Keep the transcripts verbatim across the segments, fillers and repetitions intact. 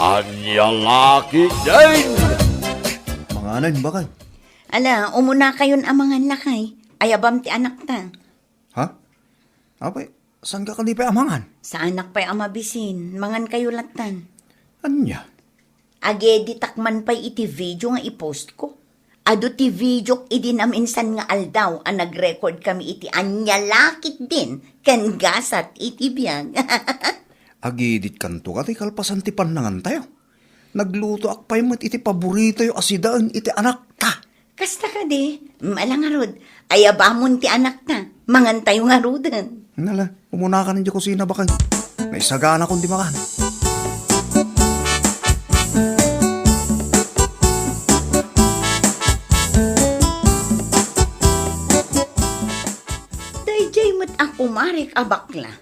Ania la ketdin? Manganen, bakay. Ala, umuna kayon a mangan, lakay. Ayabam ti anakta. Ha? Apay, saan ka kadi pay a mangan? Saanak pay a mabisin. Mangan kayo lattan. Ania? Ageditak man pay iti video nga i-post ko. Adu ti videok idi naminsan nga aldaw a nag-record kami iti ania la ketdin ken gasat iti biag. Agedit kanto, ket kalpasan ti pannangantayo. Naglutoak pay met iti paboritoyo a sidaen iti anakta. Kasta kadi, ala ngarud, ayabamon ti anakta, mangantayo ngaruden. Nala, umunaka idiay kusina, bakay. Naisaganakon ti mangan. Daydiay met a kumarek a bakla.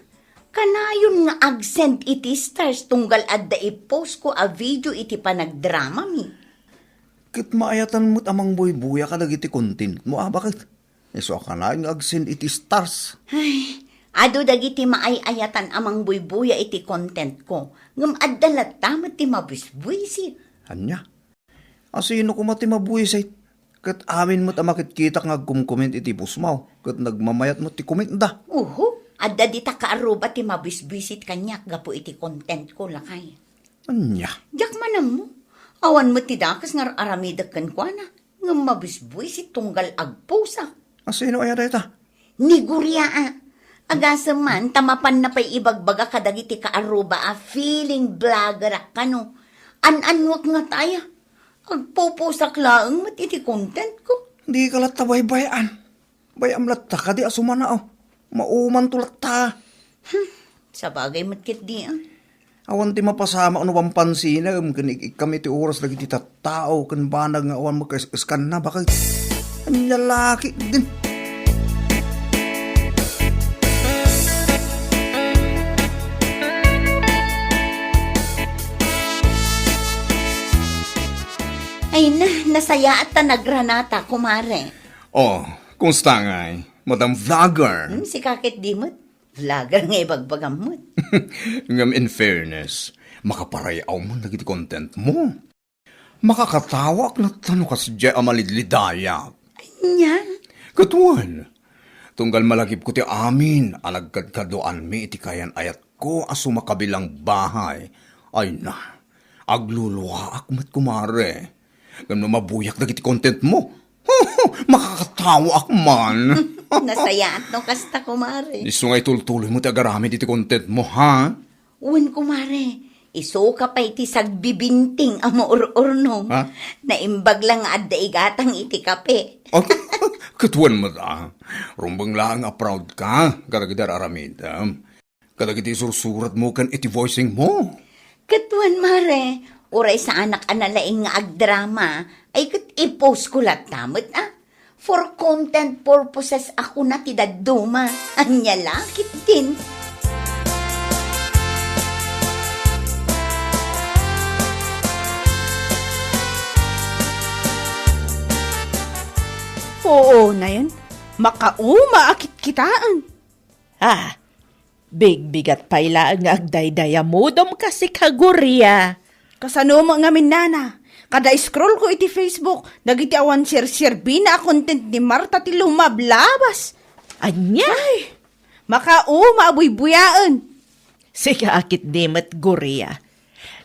Kanayon nga ag-send iti stars tunggal adda i-post ko a video iti panagdramami. Ket maayatan met a mangbuybuya kadagiti content mo, a, bakit? Isu a kanayon nga ag-send iti stars. Ay, adu dagiti maay-ayatan a mangbuybuya iti content ko, ngem adda latta met ti mabisbuisit. Ania? Asino koma ti mabuisit? Ket amin met a makitkitak nga agkomcomment iti post mo, ket nagmamayat met ti comment da. Uhu, adda dita kaarruba ti mabisbuisit kaniak gapu iti content ko, lakay. Ania? Diak man ammo. Awan met ti dakes nga ar-aramidek kenkuana, ngem mabisbuisit tunggal agposak. Asino aya dayta? Ni Guria, a. Agasem man, ta mapanna pay ibagbaga kadagiti kaarruba a feeling blogger a kano. An-annuak nga taya. Agpupusak laeng met iti content ko. Di ka latta baybay-an. Bay-am latta kadi a sumanao. Maumanto latta. Hmm, sabagay met ketdi, a. Awan ti mapasamak no pampansina, em, ken ik-ikkam iti oras dagiti tattao ken banag nga awan makaes-eskanna, bakit? Ania la ketdin? Ay na, nasayaat ta nagranata, kumare. Oh, kumusta ngay, Madam Vlogger? Hmm, sika ketdi met. Vlogger nga ibagbagam met. Ngem in fairness, makaparay-aw man dagiti content mo. Makakatawaak latta no kasdiay a malidlidayak. Ania? Ket wen, tunggal malagipko ti amin a nagkadkaduaanmi iti kayan-ayatko a sumakabilang bahay. Ay na, agluluaak met, kumare. Ngem no mabuyak dagiti content mo, makakatawaak man. Nasayaat no kasta, kumare. Isu nga itultuloy mo ti agaramid iti content mo, ha? Wen, kumare. Isuka pay ti sagbibinting a maur-urnom. Ha? Naimbag la nga adda igatang iti kape. Oh, ket wen met, a. Rumbeng laeng a proud ka kadagiti ar-aramidem. Kadagiti sursurat mo ken iti voicing mo. Ket wen, mare, uray saanak a nalaing nga agdrama, ay ket i-post ko latta met, a. For content purposes a kuna ti dadduma. Ania la ketdin? Oo, nayon. Makauma a kitkitaen. Ah, bigbigat pay laeng nga agdaydayamudom ka, sika, Guria. Kasano met ngamin, nana? Kada scroll ko iti Facebook, dagiti awan serserbina a content ni Marta ti lumablabas. Ania? Ay, makauma a buybuyaen. Sika a ketdi met, Guria.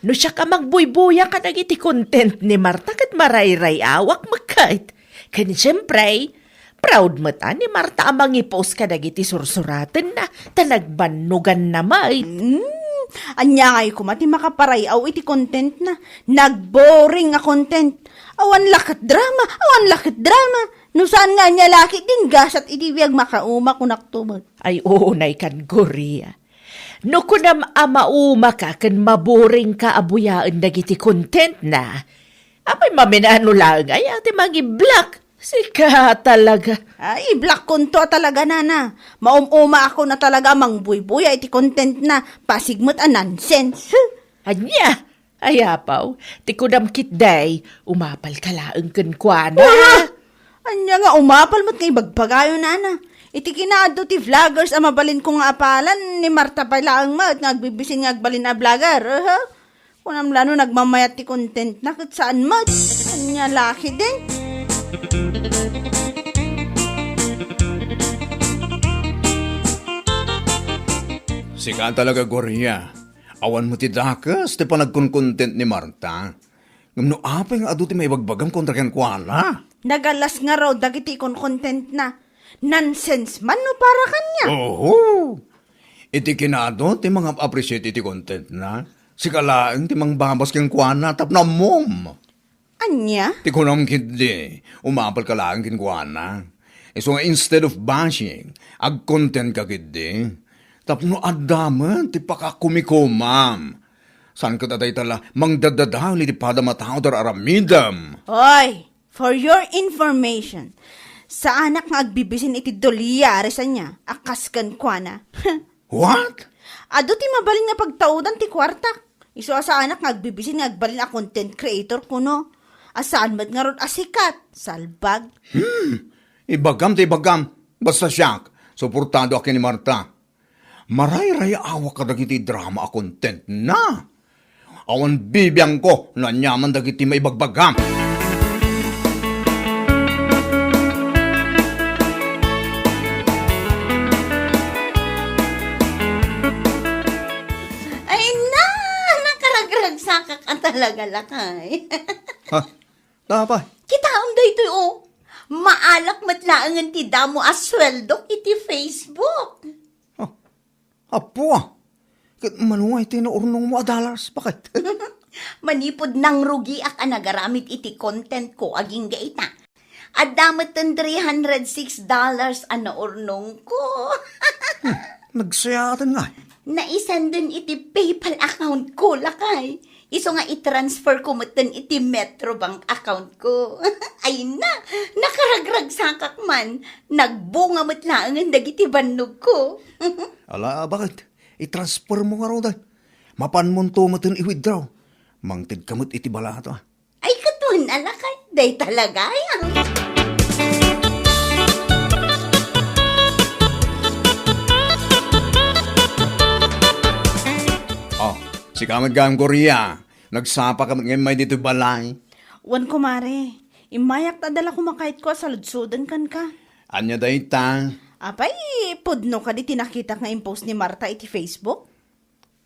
No siak a magbuybuya kadagiti content ni Marta ket marayray-awak met ket. Ken siempre, proud met a ni Marta a mangi-post kadagiti sursuratenna ta nagbannoganna met. Hmm, ania ngay koma ti makaparay-aw iti contentna? Nagboring a content. Awan la ket drama, awan la ket drama. No saan nga ania la ketdin gasat iti biag, makauma kunakto met. Ay, unay kan, Guria. No kunam a maumaka ken maboringka a buyaen dagiti contentna, apay, maminano laeng aya ti mangi-block? Sika talaga. Ay, i-blockkonto a talaga, nana. Maum-umaakon a talaga a mangbuybuya iti contentna. Pasig met a nonsense. Huh. Ania? Ay, apaw, ti kunam ketdi, umapalka laeng kenkuana. Wala! Ania nga umapal met nga ibagbagayo, nana? Iti kinaadto ti vloggers a mabalinko nga apalan, ni Marta pay laeng met nga agbibisin nga agbalin a vlogger. Aha. Kunam la no nagmamayat ti content na ket saan met. Ania la ketdin? Sika talaga, Gloria. Awan met ti dakes ti panagkonkontent ni Marta. Ngem no apay nga adu ti maibagbagam kontra kenkuana? Nagalas ngarud dagiti ikonkontentna. Nonsense man no para kaniak. Oho! Iti kinaadu ti mangap-appreciate iti contentna, sika laeng ti mangbabas kenkuana tapno ammom. Ania? Ti kunam ketdi, umapalka laeng kenkuana. Isu nga instead of bashing, agkontentka ketdi. Tapno adda met ti pakakumikomam. Saan ket a dayta la mangdaddadael iti padam a tao ti ar-aramidem. Oy, for your information, saanak nga agbibisin iti dolyares ania a kas kenkuana. What? Adu ti mabalin nga pagtaudan ti kuartak. Isu a saanak nga agbibisin nga agbalin a content creator kuno. A saan met ngarud a sikat, salbag. Hmm, ibagam ti ibagam. Basta siak, suportado ak ken ni Marta. Marayrayaawak kadagiti drama a contentna. Awan bibiangko no aniaman dagiti maibagbagam. Ay na, nakaragragsakak a talaga, lakay. Ha? Apay? Kitaem daytoy, o. Maalak met laengen ti damo a sueldok iti Facebook. Oh, Apo, ah. Ket mano nga iti naurnongmo a dollars, baket? Manipud nangrugiak a nagaramid iti contentko agingga ita. Adda metten three hundred six dollars a naurnongko. Hmm, nagsayaaten nga. Naisenden iti PayPal accountko, lakay. Isu nga i-transferko metten iti Metrobank accountko. Ay na, nakaragragsakak man. Nagbunga met laengen dagiti bannogko. Ala, baket? I-transfermo ngaruden. Mapanmonto metten i-withdraw. Mangtedka met iti balato, ah. Ay, ket wen a lakay, dayta la gayam. Oh, sika met gayam, Gloria. Nagsapaka met ngay ditoy balay. Wen, kumare. Immayak ta adda la kumakayatko a saludsoden kenka. Ania dayta? Apay, pudno kadi ti nakitak nga impost ni Marta iti Facebook?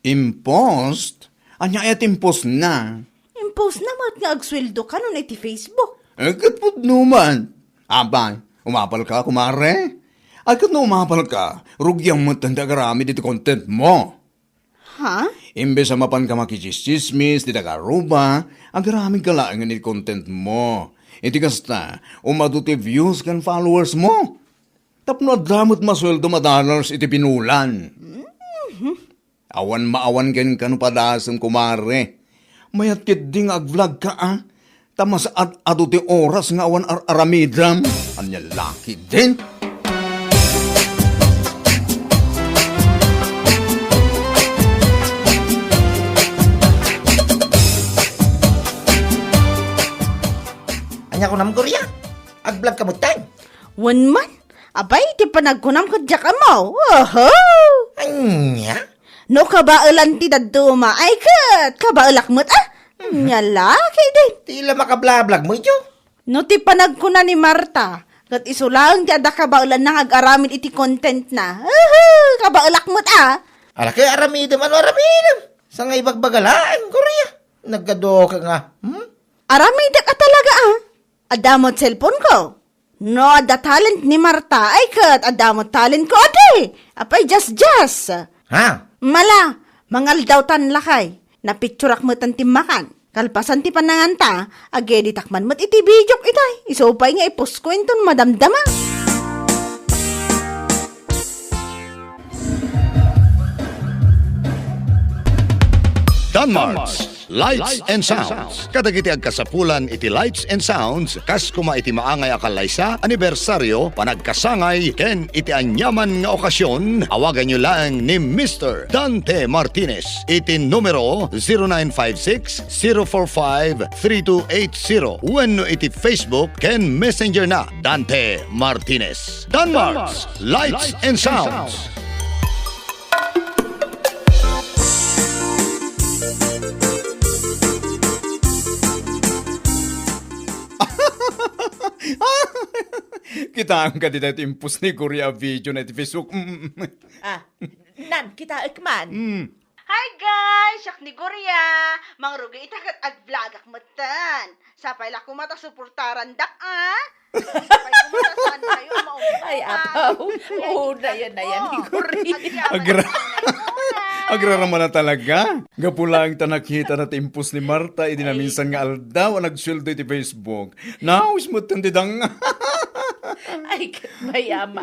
Impost? Ania aya ti impostna? Impostna met nga agsueldo kanon iti Facebook. Eh, ket pudno man. Apay, umapalka, kumare? Ay, ket no umapalka, rugiam met ti agaramid iti contentmo. Ha? Imbes a mapanka makitsismis ti taga-Aruba, agaramidka laengen iti contentmo. Iti kasta, umadu ti views ken followersmo. Tapno adda met masueldom a dollars iti pinulan. Mhm. Awan maawan kenka no padasem, kumare. Mayat ketdi nga ag-vlog ka, a? Ta mas ad-adu ti oras nga awan ar-aramidem. Ania la ketdin? Ania kunam, Gloria? Ag-vlog ka metten? Wen man. Apay, ti panagkunam ket diak ammo. Oho! Ania? No kabaelan ti dadduma, ay ket kabaelak met, a? Mhm. Ania la ketdin? Ti la makablablag mo, ijo? No ti panagkuna ni Marta, ket isu laeng ti adda kabaelanna nga ag-aramid iti contentna. Oho! Kabaelak met, a? Ala, ket aramidem, ano aramidem? Sa nga ibagbaga laeng, Gloria. Naggaduka nga, hmm? Aramidek a talaga, a? Adda met cellphone-ko. No adda talent ni Marta, ay ket adda met talent-ko, adi. Apay, just, just. Ha? Mala, mangaldawtan lakay. Napicturak metten ti makan. Kalpasan ti pananganta, ag-editak man met iti videok itay. Isu pay nga i-post-ko inton madamdama. Danmars, Lights and Sounds. Kadagiti agkasapulan iti Lights and Sounds, kas koma iti maangay a kallaysa, anibersaryo, panagkasangay, ken iti aniaman nga okasyon, awaganyo laeng ni Mister Dante Martinez iti numero zero nine five six, zero four five, three two eight zero wenno iti Facebook ken Messenger na, Dante Martinez. Danmars, Lights and Sounds. Taang kadi daytoy impost ni Gloria a video na iti Facebook. Mm. Ah, nan, kitaek man. Mm. Hi guys! Siak ni Gloria! Mangrugi ita ket agvlogak metten. Sapay la koma ta suportarandak, ah! Sapay koma ta saan kayo a maungko, Ay, ah, apaw. Ay, Oo, ay, nayan, nayan ni ay, Gloria. Agra-, agrarama na talaga. Gapu laeng ta nakita na ti impost ni Marta idi Ay. naminsan nga aldaw a nagsueldo iti Facebook. Naawis metten ti dang. Ay, ket mayama.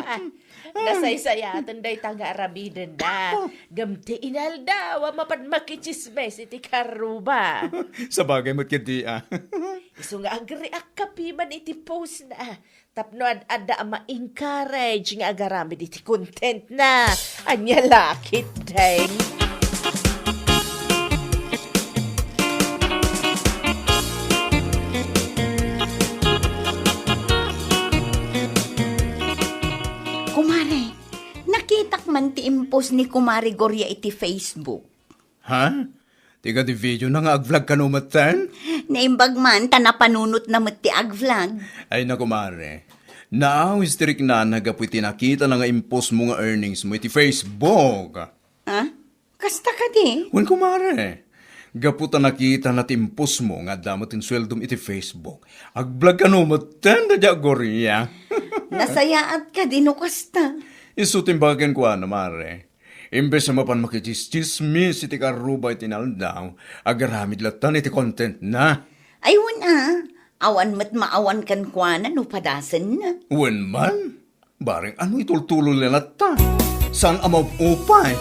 Nasaysayaten dayta nga aramidenna. Ngem ti inaldaw a mapan makitsismes iti karruba. Sabagay met ketdi, ah. Isu nga agreact ka piman iti postna. Tapno ad-adda a ma-encourage nga agaramid iti contentna. Ania la ketdin? Kumare, nakitak man ti impost ni Kumare Gloria iti Facebook. Ha? Ti kadi video na nga agvlog kano metten? Naimbag man ta napanunotna met ti agvlog. Ay na, kumare. Naawis ti riknana gapu iti nakitana nga impost mo nga earnings mo iti Facebook. Ha? Kasta kadi? Wen, kumare. Gapu ta nakitana ti impost mo nga adda met ti sueldom iti Facebook. Agvlog kano metten, dayta a Gloria. Nasayaat kadi no kasta? Isu ti imbag kenkuana, mare. Imbes a mapan makitsismis iti karruba iti inaldaw, agaramid latta iti contentna. Ay, wen a, awan met maawan kenkuana no padasenna. Wen man, bareng ano itultulonna latta. Saan a maupay?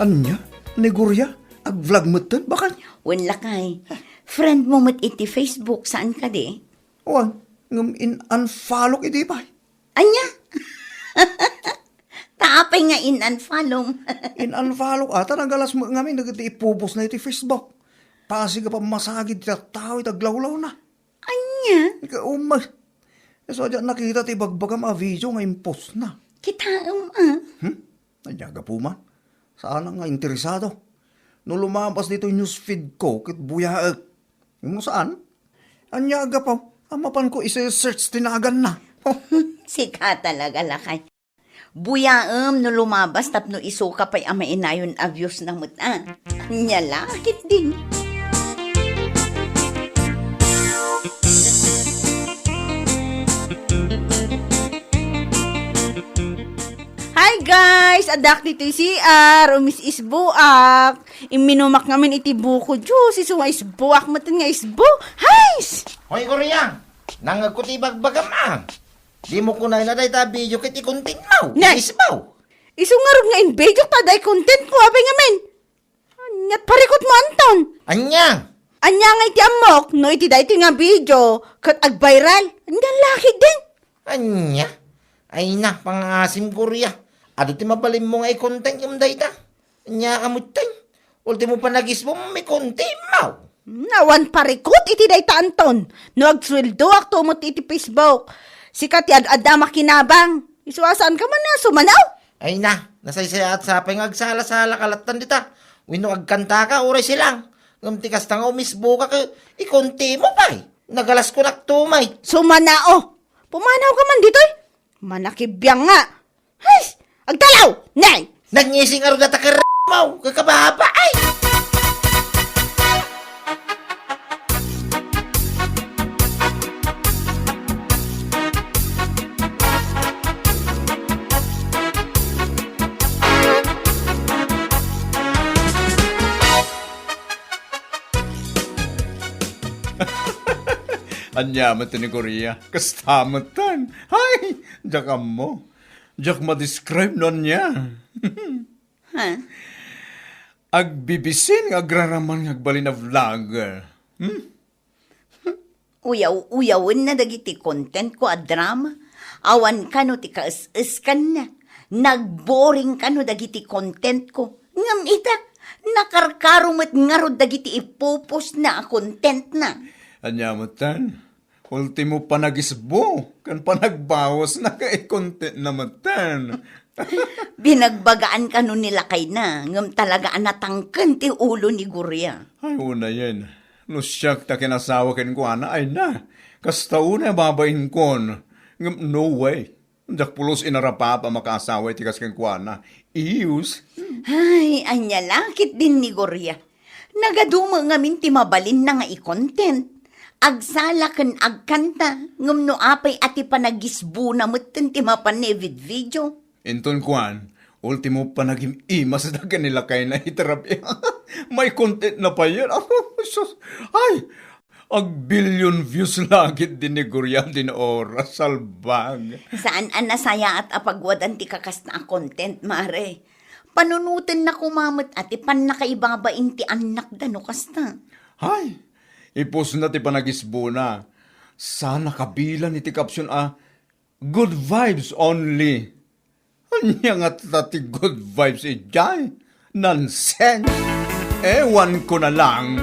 Ania? Ni Gloria? Agvlog metten, bakay? Wen lakay. Friend mo met iti Facebook, saan kadi? Wen, ngem in-unfollow iti pay. Ania? Ta apay nga in-unfollow? In-unfollow, ata nagalas met ngamin dagiti ipupostna iti Facebook. Pasig a pammasagid ti tattao iti aglawlawna. Ania? Ika umay. Isu a diak nakita ti ibagbagam a video nga impostna. Kitaem, ah. Hmm? Ania gapu man? Saan nga interesado? No lumabas ditoy newsfeed ko, ket buyaek. No saan? Ania a gapu? A mapanko isi-search ti naganna. Sika talaga, lakay. Buyaem no lumabas tapno isuka pay a mainayon a views na met, ah. Ania la ketdin? Hi guys! Addak ditoy C R, umis-isboak. Imminumak ngamin iti buko juice, isu nga isboak metten nga isbo. Hays! Hoy, Gloria! Nangngegko ti ibagbagam, ah. Dimo kunayna dayta a video ket i-content mo. Nay! Isbaw. Isu ngarud nga in-video ta day content mo, apay ngamin? Ania't parikut mo, Anton? Ania? Ania nga iti ammok, no iti daytoy nga video, ket agviral? Ania la ketdin? Ania? Ay na, pangaasim, Gloria. Adu ti mabalinmo nga i-content ngem dayta. Ania ka metten? Ultimo panagisbom, i-content mo. Hmm, awan parikut iti dayta, Anton. No agsueldoak to met iti Facebook, sika ti ad-adda makinabang. Isu a saan ka man a sumanaw? Ay na, nasaysayaat sapay nga agsala-sala ka lattan dita. Wenno agkanta ka, uray silang. Ngem ti kasta nga umisbo ka ket i-content mo pay. Nagalas ko naktumay. Sumanao. Pumanaw ka man ditoy. Manakibiang nga. Hay! Agtalaw! Nay! Nangising a ruda ta kerremaw, kakababa, ay! Ania met ni Gloria? Kasta met tan. Hay! Diak ammo. Diak ma-describe no ania. Ha? Agbibisin nga agraraman nga agbalin a vlogger. Hmm? Uyaw-uyawenna dagiti content ko a drama. Awan kano ti kaes-eskanna. Nagboring kano dagiti content ko. Ngem ita, nakarkaro met ngarud dagiti ipupostna a contentna. Ania met tan? Ultimo panagisbo ken panagbawasna ket i-contentna met tan. Binagbagaan kano ni lakayna, ngem talaga a natangken ti ulo ni Gloria. Ay, unayen. No siak ta kinasawa kenkuana, ay na. Kasta unay a babain kon. Ngem no way. Diak pulos inarapap a makaasawa iti kas kenkuana. Iyus. Ay, ania la ketdin ni Gloria. Nagadu met ngamin ti mabalinna nga i-content. Agsala ken agkanta, ngem no apay a ti panagisbona metten ti mapan ni video. Inton kuan, ultimo panagim-imasda ken ni lakayna iti rabii. May content na payen. Apo, sus. Ay, agbillion views la ketdin ni Gloria ditoy oras, salbag. Saan a nasayaat a pagwadan ti kakasta a content, mare. Panunotenna koma met a ti pannakaibabain ti annakda no kasta. Hay, ipusna ti panagisbona. Saan a kabilang iti caption a, "Good vibes only." Ania ngata ti good vibes idiay? Nonsense! Ewan ko na lang.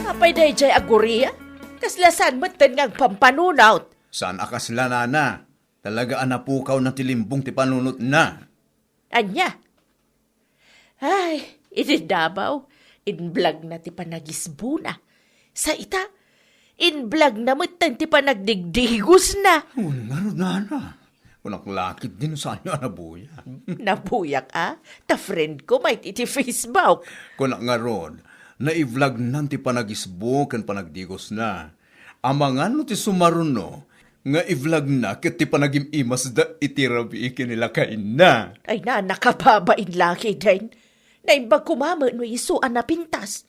Apay daydiay a Gloria? Kasla saan metten nga agpampanunot? Saan a kasla, nana. Talaga a napukawna ti limbong ti panunotna. Ania? Ay, idi Davao, in-vlogna ti panagisbona. Sa ita, in-vlogna metten ti panagdigdigosna. Wen ngarud, nana. Kunak la ketdin no saanyo a nabuyag. Nabuyak a? Ta friend ko met iti Facebook. Kunak ngarud, nai-vlognan ti panagisbo ken panagdigosna. Amangan no ti sumaruno nga i-vlogna ket ti panagim-imasda iti rabii ken ni lakayna. Ay na, nakababain la ketdin. Naimbag koma met no isu a napintas.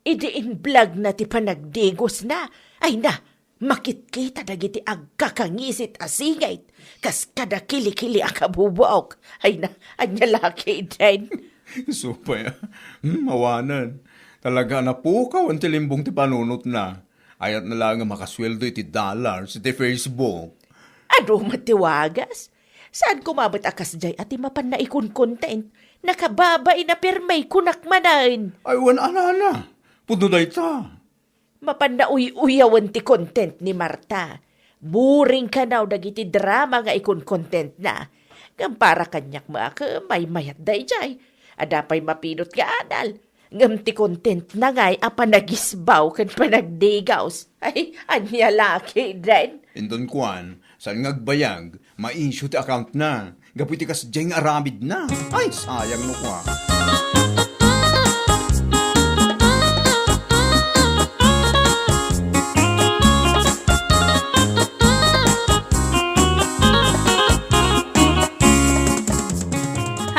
Idi in-vlogna ti panagdigosna, ay na, makitkita dagiti agkakangisit a singit, kas kada kilikili a kabubuok. Ay na, ania la ketdin? Isu pay, hmm, awanen. Talaga a napukawan ti limbong ti panunotna. Ayatna laeng a makasueldo iti dollars iti Facebook. Adu met ti wagas? Saan koma met a kasdiay a ti mapan naikonkontent? Nakababain a pirmi, kunak manen. Ay, wen a, nana. Pudno dayta. Mapan nauy-uyawen ti content ni Marta. Boring kanaw dagiti drama nga ikonkontentna. Ngem para kaniak met a ket maymayat daydiay. Adda pay mapinot nga adal. Ngem ti contentna ngay a panagisbaw ken panagdigos. Ay, ania la ketdin? Inton kuan, saan nga agbayag, ma-issue ti accountna. Gapu iti kasdiay nga aramidna. Ay, sayang no kuan.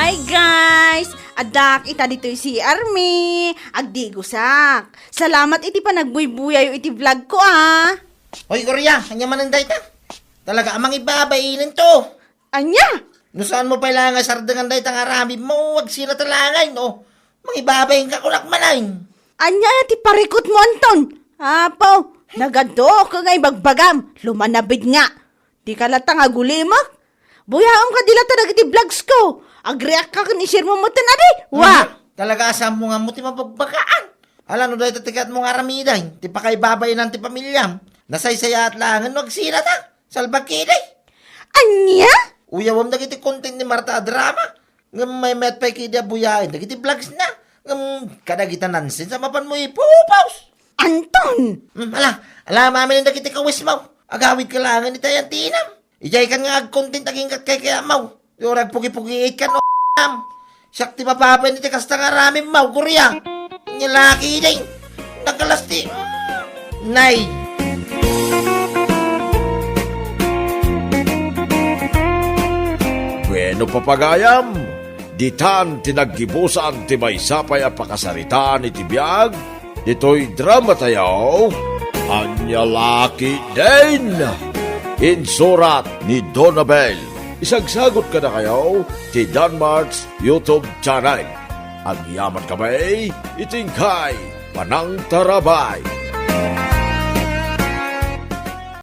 Hi, guys! Addak ita ditoy C R mi. Agdigosak. Salamat iti panagbuybuyayo iti vlog ko, a. Hoy, Gloria, ania manen dayta? Talaga a mangibabainenka. Ania? No saanmo pay la nga sardengan dayta nga aramidmo, agsina ta la ngay, no? Mangibabainka, kunak manen. Ania ti parikutmo, Anton? Apo, nagadu ka nga ibagbagam. Lumanabid nga. Dika latta nga agulimek? Buyaem kadi latta dagiti vlogs ko. Agreact ka ken i-share mo metten, adi? Wa! Mhm. Talaga a saanmo nga ammo ti mabagbagaan. Ala, no dayta ti kayatmo nga aramiden, ti pakaibabainan ti pamiliam. Nasaysayaat laengen no agsina ta. Salbag ketdi. Ania? Uyawem dagiti content ni Marta a drama. Ngem maymayat pay ketdi a buyaen dagiti vlogsna. Ngem kadagita nonsense a mapanmo ipu-post. Anton! Hmm, ala, ala, maminen dagiti kawismo. Agawidka laengen iti ayantenam. Idiaykan nga agcontent aginggat kaykayatmo. Ti uray agpugi-pugiitkan, o, am. Siak ti mababain iti kasta nga aramidmo, Gloria. Nia la ketdin. Nagkalas ti, nay. Bueno, papagayam, ditan ti naggibusan ti maysa pay a pakasaritaan iti biag ditoy dramatayo, Ania la ketdin. Insurat ni Donabel. Isagsagot kadakayo ti Danmart's YouTube channel. Agyaman kami iti inkay panangtarabay.